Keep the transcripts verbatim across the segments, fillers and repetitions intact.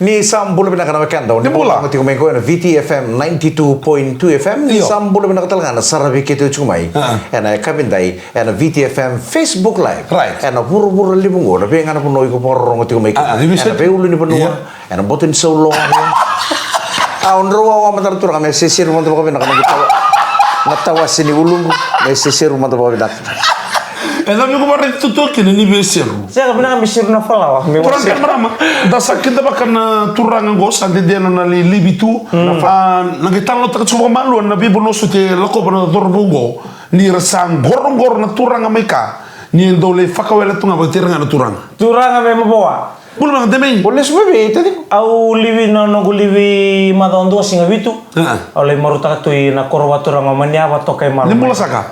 Ni sa bula vinaka na wekada, ni bula tiko mai qo ena V T F M ninety-two point two F M. Ni sa bula vinaka tale ga na saravi keitou tiko mai ena yakavi dai ena V T F M Facebook Live. Ena vuravura levu qo, na vei ga na vanua iko vakarorogo tiko mai kina. Ena veiulu ni vanua, ena boto ni sauloa. A, o drau wawa mada na turaga, me sesere mada vakavinaka na tawa, na tawase ni uluqu, me sesere mada vakavinaka. E cava me ko vakaraici tutu kina ni veiseru? Sega, vinaka me seru na falawa. Turaga kei marama, da sa kidavaka na turaga qo, sa dede na nona lai livi tu. Na qai talanoataka tiko vakamalua na veivanua soti e lakova na cauravou qo. Ni ra sa qoroqoro na turaga mai ka, ni dau lai fakawele tu ga vakatira ga na turaga. Turaga me mavoa. Bula vinaka Demei. O lesu mai vei, taciqu? Au livi na noqu livi macawa dua siga vitu. Au lai marautaka tu i na koro vakaturaga o Maniava, Tokaimalo. Ni bula saka.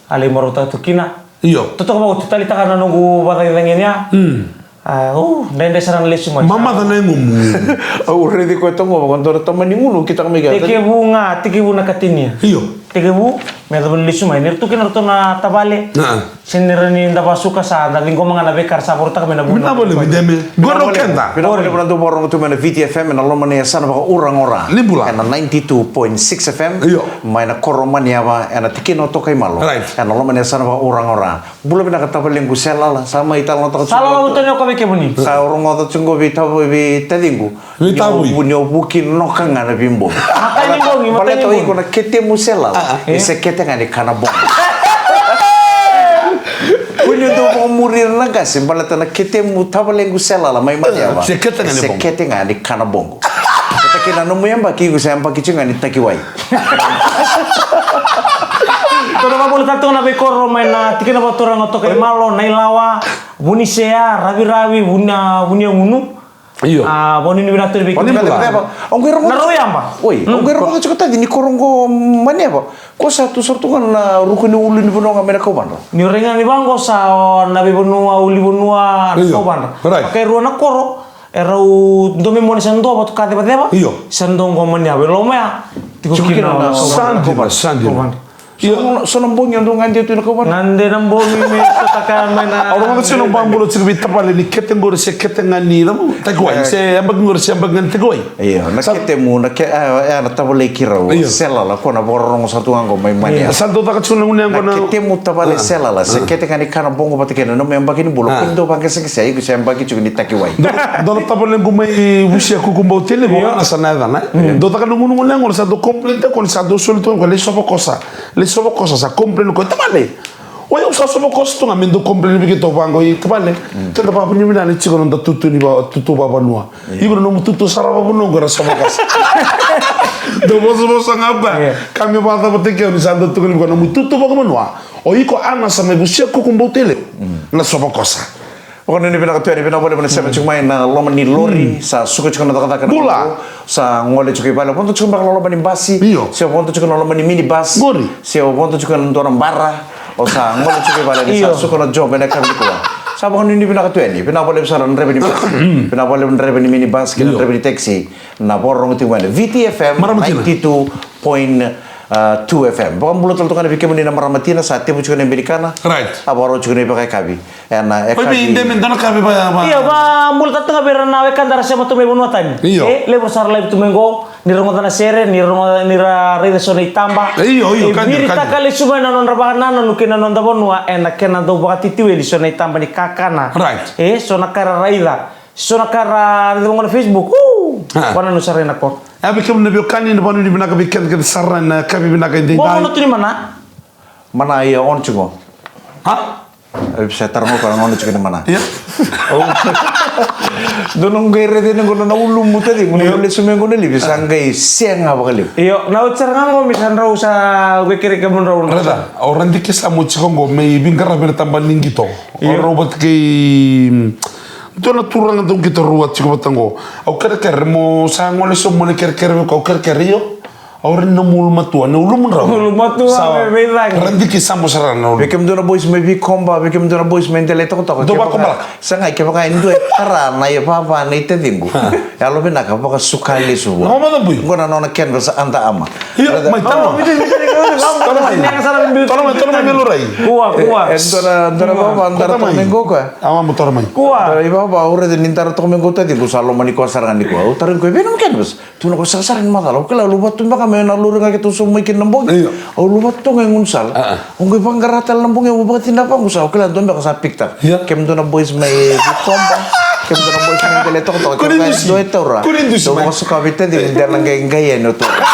A lai marautaka tu kina. Io. Totoka vau, tu talitaka na noqu vacagicagi ni a. A, o, dredre sara na lesu mai. Mamaca na yagomu. Au raici koya toka qo vaka dua na tamani gunu kitaka mai kea. Tekivu ga, tekivu na katinia. Io. Tekivu me yacova ni lesu mai. Ni ra tu kina ratou na tavale. Se ni ra ni da vasuka sa da ciqoma ga na veika ra sa vorotaka mai na vuna. Vinaka vakalevu Deme. Qori o keda. Vinaka vakalevu na dau vakarorogo tu mai na V T F M ena loma ni yasana vakaUragora. Ni bula. Ena ninety-two point six F M. Io. Mai na koro Maniava ena tikina o Tokaimalo. Ena loma ni yasana vakaUragora. Bula vinaka tavalequ Selala, sa mai talanoataka tiko. Sa lala uto ni o ka vei kemuni. Sa rogoca tiko qo vei tava vei taciqu. Vei tavui. Ni o vuki noka ga na veibogi. Matai ni bogi, matai ni bogi. Baleta o iko na ketemu Selala. E se kete ga ni kana bogi. Kua ni dau vakamuri ira na qase, baleta na ketemu tavalequ Selala mai Maniava. Se kete ga ni bogi. Se kete ga ni kana bogi. Keta kina nomu yabaki, iko sa yabaki tiko ga ni takiwai. Tou na vakavuna tale tu ga na veikoro mai na tikina vakaturaga o Tokaimalo, Nailawa, Vunisea, Raviravi, Vuni, a, Vuniagunu. Io. A, vakanuinui vinaka tu vei kemuni. Na rau yaba. Oi, au qai rogoca tiko taci ni koro qo Maniava. Ko sa tu sara tu ga na ruku ni ulu ni vanua ga mai na Kauvadra. Ni o rai ga ni vaqo sa o na veivanua, ulunivanua na Kauvadra. Vakairua na koro. E rau dua mai Mone sa dua vatu ka cevaceva. Io. Sa dua qo Maniava e loma ya. Tiko kina na sa dina, sa dina. Io. So na bogi o dau gade tu na Kauvadra. Gade na bogi me sotaka mai na. Au rogoca tiko na ba bula tiko vei tavale ni kete qori se kete ga ni takiwai. Se yabaki qori se yabaki ga ni takiwai. Io, na ketemu, na ke, e, na tavale keirau Selala, ko na vakarorogo sa tu ga qo mai Maniava. Sa dau caka tiko na gunu yaqona. Na ketemu tavale Selala se kete ga ni kana bogi vata kei na nomu yabaki ni bula, ko ni dau vaqaseqase, iko se yabaki tiko ni takiwai. Dua na tavalequ mai Vusiakuku Bautele, ko Anasa na yacana. Dau caka na gunu gunu yaqona, sa dau complain tiko, ko ni sa dau soli tu ga, ko lai sova kosa. Lai sova kosa, sa complain ko tavale. O yau sa sova kosa tu ga, me dau complain vei keitou vaqo, i tavale. Keda vakavinavinaka ni tiko na noda tutu ni va, tutu vavanua. Iko na nomu tutu sara vakavanua qo era sova kosa. Dau vosavosa ga o koya. Ka me vakacava tiko ni sa dau tukuni vaka nomu tutu vakavanua. O iko Anasa mai Vusiakuku Bautele. Na sova kosa. Vakanuinui vinaka tu yani, vinaka vakalevu na sema tiko mai na loma ni lori. Sa suka tiko na cakacaka na bula. Sa gole tiko i vale, vodo tiko beka na loma ni basi. Io. Se vodo tiko na loma ni minibus. Qori. Se vodo tiko na dua na bara. O sa gole tiko i vale ni sa suka na job ena yakavi nikua. Sa vakanuinui vinaka tu yani. Vinaka vakalevu sara na draiva ni basi. Vinaka vakalevu na draiva ni minibus kei na draiva ni taxi. Na vakarorogo tiko mai na V T F M ninety-two point two F M. Vakabula tale toka yani vei kemuni na marama tina, sa tevu tiko na ibe ni kana. A vakarau tiko na ivakayakavi. Ena yakavi. Oi, vei Deme, dua na ka vei va, va. Io, vakabula tale toka vei ira na wekada ra sema tu mai vanua tani. Io. E levu sara live tu mai qo. Ni ra rogoca na sere, ni ra rogoca, ni ra raica so na itaba. Io, io, e viritaka lesu mai na nodra vakanananu kei na noda vanua ena kena dau vakatitiweli so na itaba ni kakana. E so na ka era raica, so na ka era raica vaqo na Facebook. Vakananu sara ena koro. E vei kemuni na veiwekani, na vakanuinui vinaka vei keda kece sara ena yakavi vinaka edaidai. Mo gona tu ni mana. Mana ia on tiko. A? Sa tara ga o koya na gauna tiko ni mana. Io. Dou na qai raica ni qo na ulumu taciqu, ni lesu mai qo na livi, sa qai sega vakalevu. Io, na oti sara ga qo me sa drau sa qai kereke mo drau. Raica, au radiki sa mo tiko qo me veiqaravi na taba ni qito. Io. Au rau vata kei dua na turaga dau qito rua tiko vata qo. Au kerekere mo sa gole sobu mo na kerekere vei koya, au kerekere io. Au raica na nomu ulumatua, na ulumadrau. Ulumatua, sa me veicagi. Radiki sabo sara na ulu. Vei kemudou na boys mai Vikoba, vei kemudou na boys mai Delaitakotoka. Dou vakobalaka. Sa qai kevaka e dua e tara na ivava nei taciqu. Yalovinaka vakasuka lesu vua. Qo na nona canvas Under Armour. Io, mai tara mai. Tara mai, tara mai, tara mai me lurai. Kua, kua. E dua na, dua na vava, dara toka mai qo koya. Awa mo tara mai. Kua. Dara ivava, au raica ni dara toka mai qo taciqu, sa lomani koya sara ga nikua. Au tarogi koya, vei nomu canvas? Tu na koya sarasara ni macala, au kila au luvatu beka me na lori ga keitou sobu mai kina na bogi. Io. Au luvatu toka ga e gaunisala. Au qai vaqara tale na bogi, au vakatidavaqu sa, au kila dua beka sa picked up. Io. Kemudou na boys mai Vitoba, kemudou na boys mai Delaitokatoka, kemudou na boys mai Taura. Kua ni dusi mai. Dou vakasuka vei taciqu, de na qai qai yani o taura.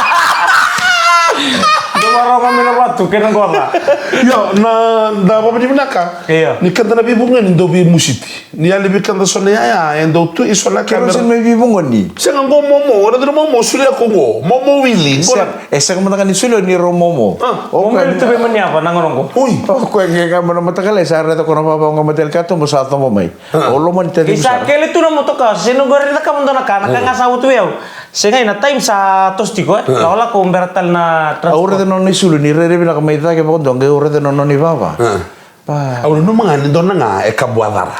Dou varoka mai na vatu kei na qoca. Io, na, na vavinavinaka. Io. Ni keda na veivuke ni dou veimusiti. Ni yali vei keda so na yaya e dau tu i so na camera. Kero sini mai vei vugoni. Sega qo momo, ora dina momo sulia ko qo. Momo wili. Sega, e sega mada ga ni sulia ni rau momo. O koya ni tu vei mani ava na gauna qo. Ui. O koya qe ga mana matakala sa raica ko na vava o ga mateli ka tomo sa tomo mai. O loma ni tadi. Isa kele tu na motoka, se no qori na ka mada na ka, na ka ga sa utu vei au. Sega ina time sa tosi tiko e. Lako lako bera tale na transport. Au raica nona isulu ni rairai vinaka mai cake vakadua qai au raica nona ivava. Au nanuma ga ni dua na ga e kabu a cara.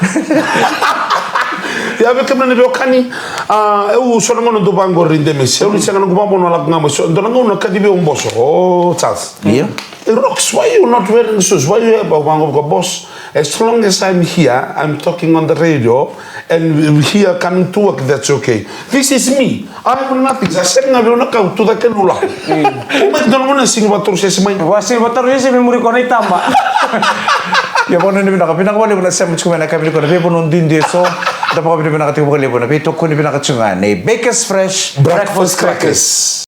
Ia vei kemuni na veiwekani, a, au so na gauna dau vaqori Demesi, au ni sega na noqu vavona lako ga mai so dua na gauna kacivi au boso, o Charles. Ia. E Rox, why you not wearing shoes? Why you have a vaqo vaqo boss? As long as I'm here, I'm talking on the radio, and we here coming to work, that's okay. This is me. I have nothing. Sa sega ga vei au na kau tu cake lula. O mai dua na gauna sigi vataru sese mai. Wa sigi vataru sese mai muri kona i taba. Ia vanua ni vinaka vinaka valevu na sema tiko mai na kavi ni kona vei vanua duidui e so. Da vakavinavinaka tiko vakalevu na veitokoni vinaka tiko ga nei Bakers Fresh Breakfast Crackers.